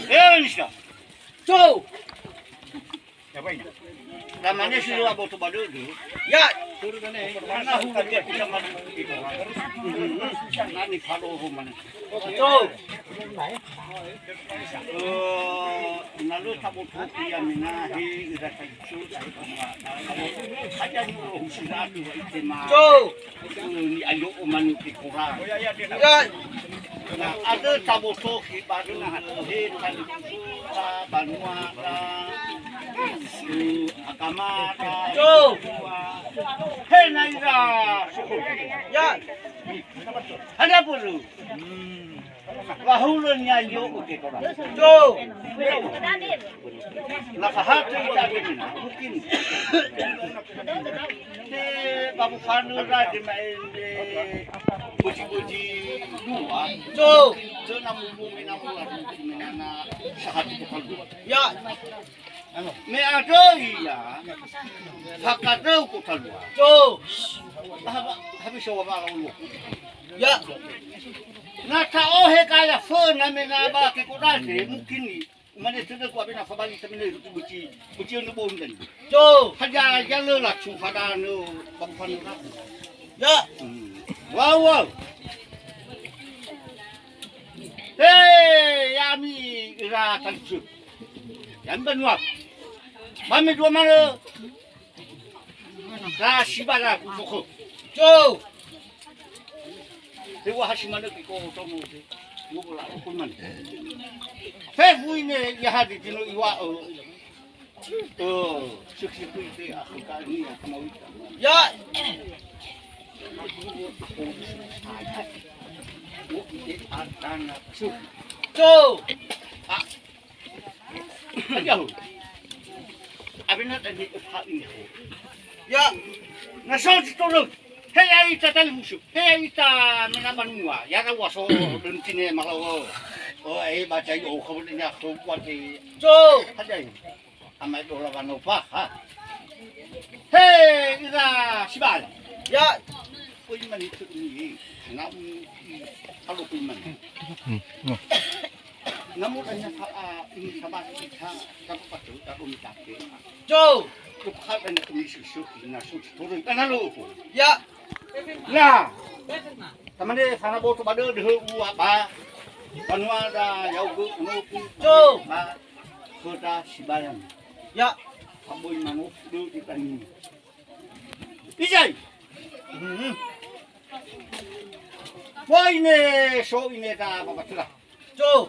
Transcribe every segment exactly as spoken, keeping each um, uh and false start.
Eh, Mister. So. Lamane si lua boto ba dödö. Ya. Mana hu dia kita mana. Nani kalau mana. So. Eh, na lö taboto ia menahe ira taicu. Hadia ni ulo husi ratu wa itema. So. Ni ayo o manu ke korang. Ya. Na, andrö tabotoki ba dödö, he, talifuta, banua, da, eh, agama, da. Yo. He, na ira. Ya. Hana bulu. Wahulö nia yo uke kora. Yo. Na fahatö ita gini, mungkin. Te babu fanu ra de ma'ende boji-boji dua. So. So na mumu mena mula mena na sahati ko kalua. Ya. Me andrö ia, fakadröu ko kalua. So. Haba, habis wa bala ulu. Ya. Na ta'ohe kaya föna mena ba ke kodase, mungkin ni. Umane tödögu awena fabali tamane rugi buci, buci unu bondan. Jo. Hadia ya lö lacu fadanö bang fanura. Ya. Hmm. Wow, wow. He, ya'ami ira talicu. Ya'ami banua. Mami dua manö. Ra siba ra ku foko. Jo. Te wa hasi manö ki ko tomo. Wo la ko man. Fefu ine ya hadi tino iwa o. Oh, sik sik ite aku ka ni aku mau ita. Ya. Jo. Ah. Aduh. Abena tadi ha ini. Ya. Na so ti tolo. He ya ita tali musuh. He ya ita mena banua. Ya ra wa so döntine malawo. Oh, eh, baca yo ko ni aku kuat. Jo. Ada ini. Amai dola wanofa, ha. He, ira sibai. Ya. Ko iman itu ni. Na, kalau ko iman. Hmm. Namun hanya saat ini sabar kita, dapat patuh, dapat minta. Jo. Tukar dan kami susu, na susu turun, karena lo. Ya. Nah. Tamane fana boto ba dödö ua ba. Banua da ya'ugö unoku. Jo. Ba khöda sibayang. Ya. Aboi mangofu dödö tani. Ijai. Hmm. Woi ne so ine da babatula. Jo.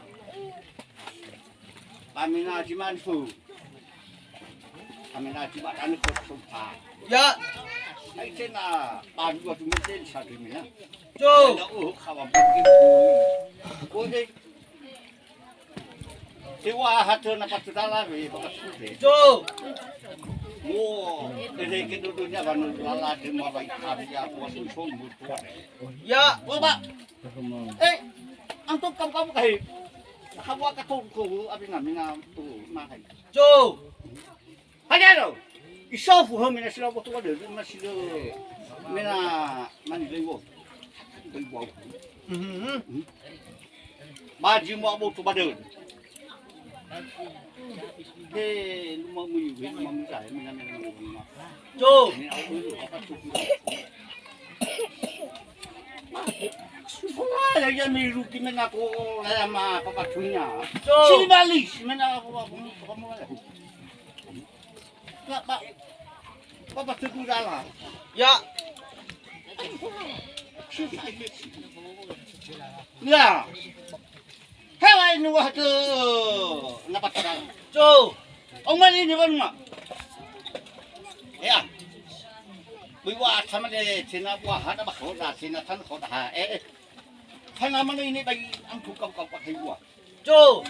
Pamina jiman fu. Pamina jiman anu ko sompa. Ya. Ai tena ba dua tu meten satu mina. Jo. Ya, oh, kawan pergi. Oke. Sewa hatö na patudala we bakasute. Jo. Wo, ede ke dudunya banu lala de ma bai karia, wa sun son butuan. Ya. Wo, Pak. Eh, antum kamu-kamu kahi. Hawa ka to ko abi na mina tu ma kahi. Jo. Hadia lo. Isofu hö mina sila botu wa de ma sila. Mina mani lewo. Lewo. Mhm. Baji mo botu ba de. He, luma mu, he, luma mu sa, mina mina mina. Jo. Mina au lu apa tu. Wah, ya, ya, miru ki mena ko, ya, ma, papa tunya. So. Sini bali, mena apa, apa, apa, apa, apa. Ba, ba, papa tutu dala. Ya. Ya. Hewa ini wah tu, na papa dala. So. Oman ini, Bang, ma. Ya. Bui wa sama de, sina buah ada bakhoda, sina tan khoda, ha, eh, eh. Hana mana ini bagi angku kau kau pakai buah. Jo.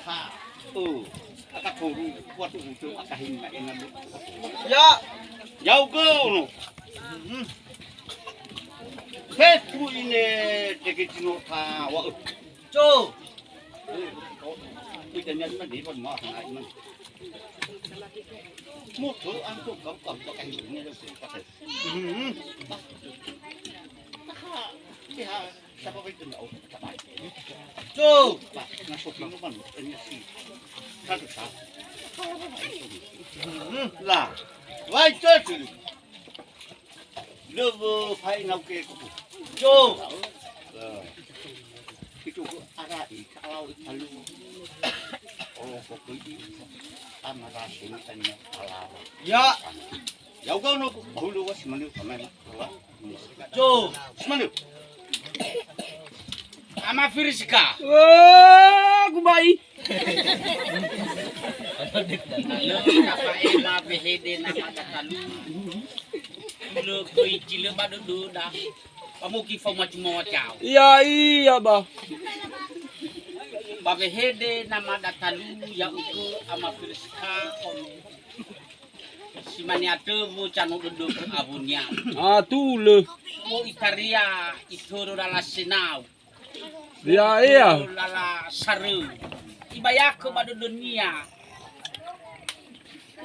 Ha. Oh. Aka toru, kuat tu, tu, aka hinga, ina bu. Ya. Ya'ugö no. Hmm. Fefu ine teke tino ta wa. Jo. Ita niat mandi pun mah na iman. Moto angko kau kau pakai ini lo pakai. Hmm. Taha, taha, siapa itu nggak? Oh, siapa? Tuh. Lah, na sopi no kan, ini si. Satu, satu. Hmm, lah. Wai, tuh, tuh. Lebe fa'inau ke kuku. Jo. Eh. Itu ku ara i kalau i kalu. Oh, kuku i. Amara sini tanya alawa. Ya. Ya, uga no ku bahulu was manu kamera. Jo. Manu. Ama Firiska. Wah, kubai. Lö tapa ema wehede nama datalu. Lö koici lö ba dödöda. Pamoki fauma cuma wacau. Iya, iya, ba. Ba wehede nama datalu ya'ugö ama Firiska. Si mane atö wö cano dödöku awönia. Atulö. Mo itaria itörö lala senau. Ya, iya. Lala sarö. Ibayakö ba dödönia.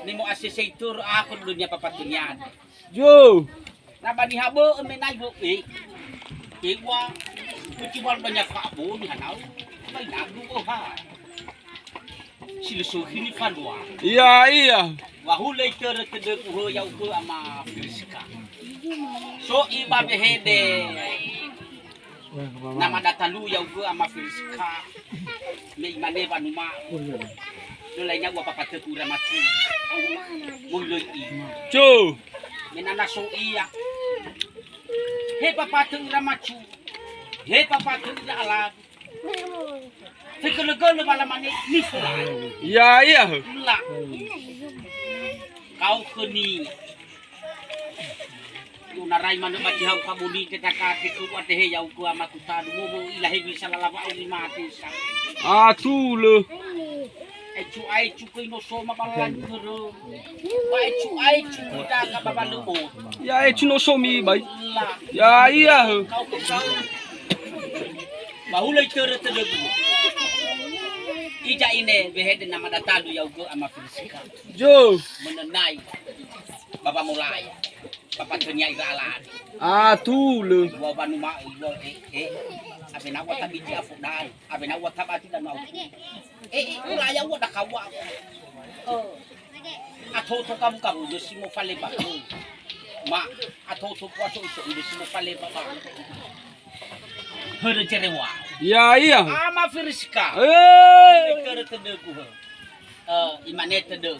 Nemo asese itörö akö dödönia papatönia. Jo. Na ba niha bö'ö menai bö'ö. Ewa. Kuci wal banyak Pak Boni hanau. Bai nagu oha. Si lö sökhi nifalua. Iya, iya. Wa hulö itörö tödögu hö ya'ugö ama Firiska. So iba wehede. Nama datalu ya'ugö ama Firiska. Me imane wanuma. Lö laina ua papatöku ira mati. Mui lö i. Jo. Me nana so ia. He papatö ira macu. He papatö ira alagu. Fegölö-gölö wa lamane nifola. Ya, iya. La. Kau khöni. Unarai manö ba tihau kabuli tetaka teku atehe ya'ugö ama kutadu. Momo ilahewi salalawa auri mate sa. Atulö. Aicu-aicu kö ino soma ba lalani körö. Ba aicu-aicu kö daga ba balö o. Ya, aicu no somi bai. La. Ya, iya. Kau kö kau. Ba hulö itörö tödögu. Ija ine wehede nama datalu ya'ugö ama Firiska. Jo. Menenai. Baba mulai. Papatönia ira alagu. Atulö. Wa wanuma, wa, eh, eh. Abe na wa tabiji afodai. Abe na ua tabati danau. Eh, eh, ura ya ua dakawa. Oh. Atoto kabu-kabu yo si mo fale ba. Ma, atoto puaso iso yo si mo fale ba. Hörö jerewa. Ya, iya. Ama Firiska. Eh. Hörö tödögu hö. Eh, imane tödö.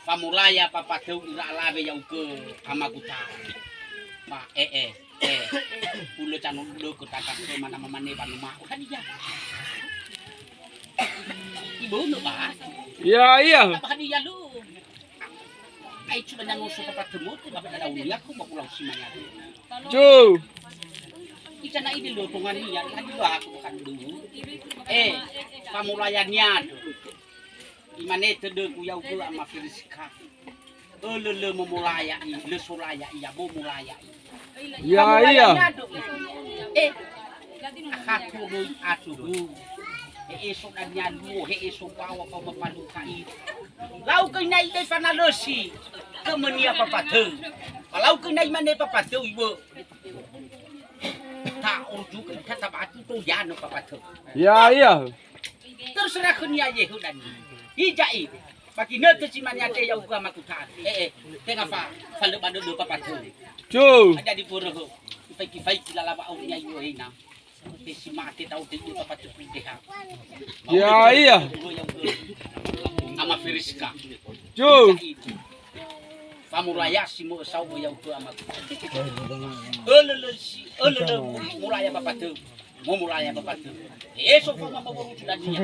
Famulaya papatö ira alawe ya'ugö amagu ta. Ma, eh, eh, eh. Ulö cano dökö tata mana mamane wanuma. Oh, hadia? Ibönö ba? Ya, iya. Ba hadia lu? Ai cuma nyangoso papatö moto, ba pada daun yaku, ba pulau simanya. Jo. Icana ide lo tongania, hadia aku bukan dulu. Eh, famulaya niado. Imane tödögu ya'ugö ama Firiska. Ölö lö momolaya'i, lö solaya'i, ya momolaya'i. Ya, iya. Eh, khaturöi atugu. He eso dania luo, he eso bawa, bawa paluka'i. Lau kö inai dai fanalösi. Kö mönia papatö. Ba lau kö inai mane papatö iwö. Ta'oju kö kata batu to yanö papatö. Ya, iya. Terserah khönia yehö dania. Hija'i. Ba ginötö si maniade ya'ugö amagu ta. Eh, eh. Tenga fa, falö ba dödö papatö. Jo. Hadia di poro ho. Ifaiki-faiki lalawa aunia io ena. Te si mate tau te io papatö ku deha. Ya, iya. Ama Firiska. Jo. Famulaya si mo esau ya'ugö amagu. Ölö lö si, ölö lö mulaya papatö. Momulaya papatö. Eso fauma maboru dania.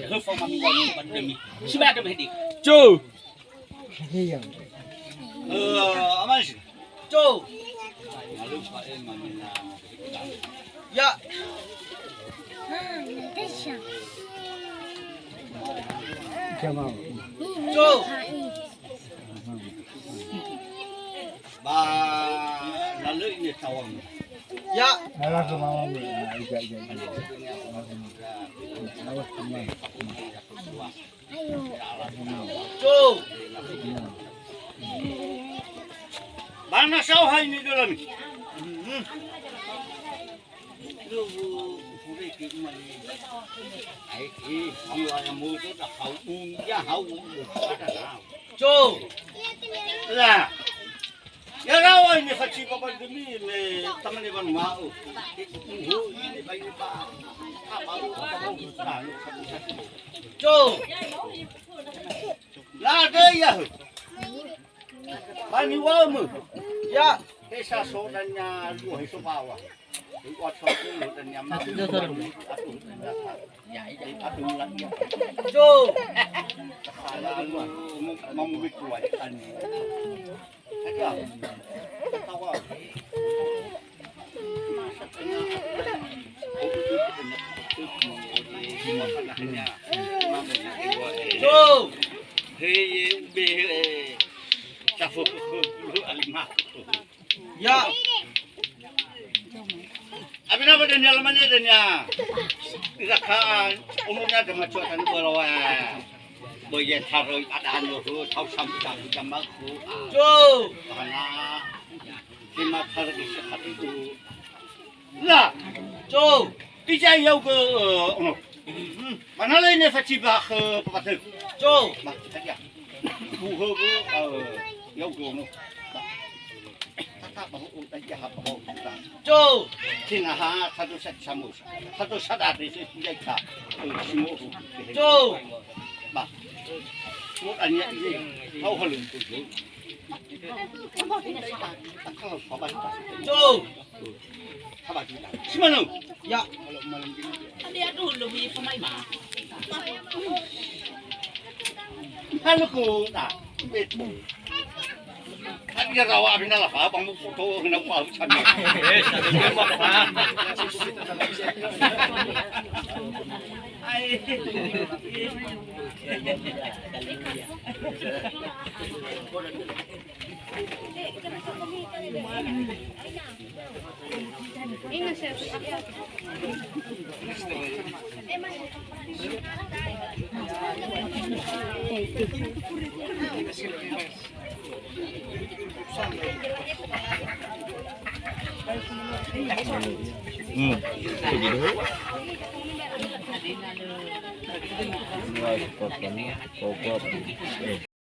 He fauma miwa demi. Sibai ada behedi. Jo. Eh, aman sih. Jo. Lalu Pak Imam. Ya. Jo. Ba lalöi ne tawang. Ya. Awas, aman. Tuh. Bana sauhai ni dalam. Hmm. So. La. Ya rawa ini faci bapak demi me tamane ban mau. Uhu ini bayu ba. Apa lu apa lu. So. La ada ya. Bani wa'ö mö. Ya. Hesa so dania luo heso bawa. Uat so dania ma. Atu, atu, atu, atu, atu. Jo. Ala lu, mau, mau betul aja kan. Aja. Tawa. Yo. Heye ube, eh, safo, ya. Abina ba dania lamane dania. Ira ka umurnya ada macam kan bawa. Boye taroi adahan yo, tau sambu-sambu jamaku. Jo. Karena Terima kasih sekali itu. Lah, so, ija yau ke, eh, ono. Hmm, mana lain ya faci bah ke pepatah. So, bah, tadi ya. Buho ke, eh, yau ke ono. Bah. Tata bahu, oh, tadi ya, bahu. So, sinaha satu set samus. Satu set ada sih punya kita. Eh, semua. So, bah. Semua tanya ini. Tahu hal itu. Tuh. Simano? Ya. Ada dulu, pemain mah. Halo, ku, nah, betul. Kan dia rawa abina lah, Pak, bang, foto, kena, Pak, sana. Eh, sana, Pak. Ai. Hmm. Pokok. Eh.